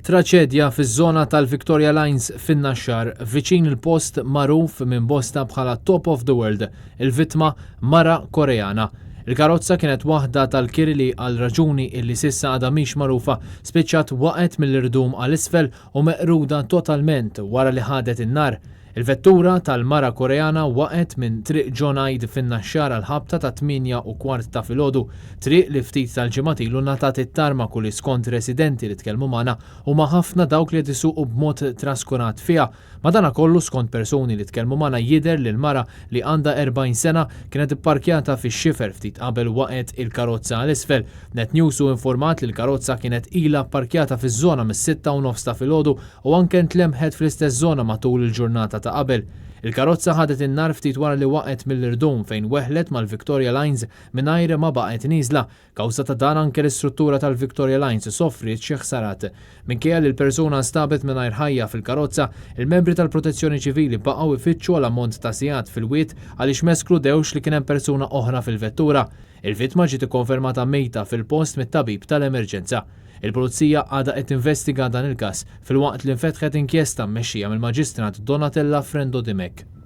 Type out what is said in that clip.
Traċedja fiż-żona tal-Victoria Lines fin-Naxxar, viċin il-post magħruf minn bosta bħala Top of the World. Il-vittma mara Koreana. Il-karozza kienet waħda tal-kiri li għal raġuni illi s'issa għadha mhix magħrufa spiċċat waqgħet mill-irdum għal isfel u meqruda totalment wara li ħadet in-nar. Il-vettura tal-mara Koreana waqgħet minn Triq John Hyde fin-Naxxar għall-ħabta tat-8:15 ta' filgħodu, triq li ftit tal-ġimgħat ilu ngħatat it-tarmak u li skont residenti li tkellmu magħna huma ħafna dawk li qed isuqu b'mod traskurat fiha. Madanakollu skont persuni li tkellmu magħna jidher li l-mara li għandha 40 sena kienet ipparkjata fix-xifer ftit qabel waqgħet il-karozza għal isfel. Net News hu informat li l-karozza kienet ilha pparkjata fiż-żona mis-6:30 ta' filgħodu u anke ntlemħet fl-istess żona matul il-ġurnata ta' qabel. Il-karozza ħadet in-nar ftit wara li waqgħet mill-irdum fejn weħlet mal-Victoria Lines mingħajr ma baqgħet nieżla. Kawża ta' dan anke l-istruttura tal-Victoria Lines sofriet xi ħsarat. Minkejja li l-persuna nstabet mingħajr ħajja fil-karozza, il-membri tal-Protezzjoni Ċivili baqgħu jfittxu għal ammont ta' sigħat fil-wied għaliex m'eskludewx li kien hemm persuna oħra fil-vettura. Il-vittma ġiet ikkonfermata mejta fil-post mit-tabib tal-emerġenza. Il-Pulizija għadha qed tinvestiga dan il-każ, filwaqt li nfetħet inkjesta mmexxija mill-Maġistrat Donatella Frendo Dimech.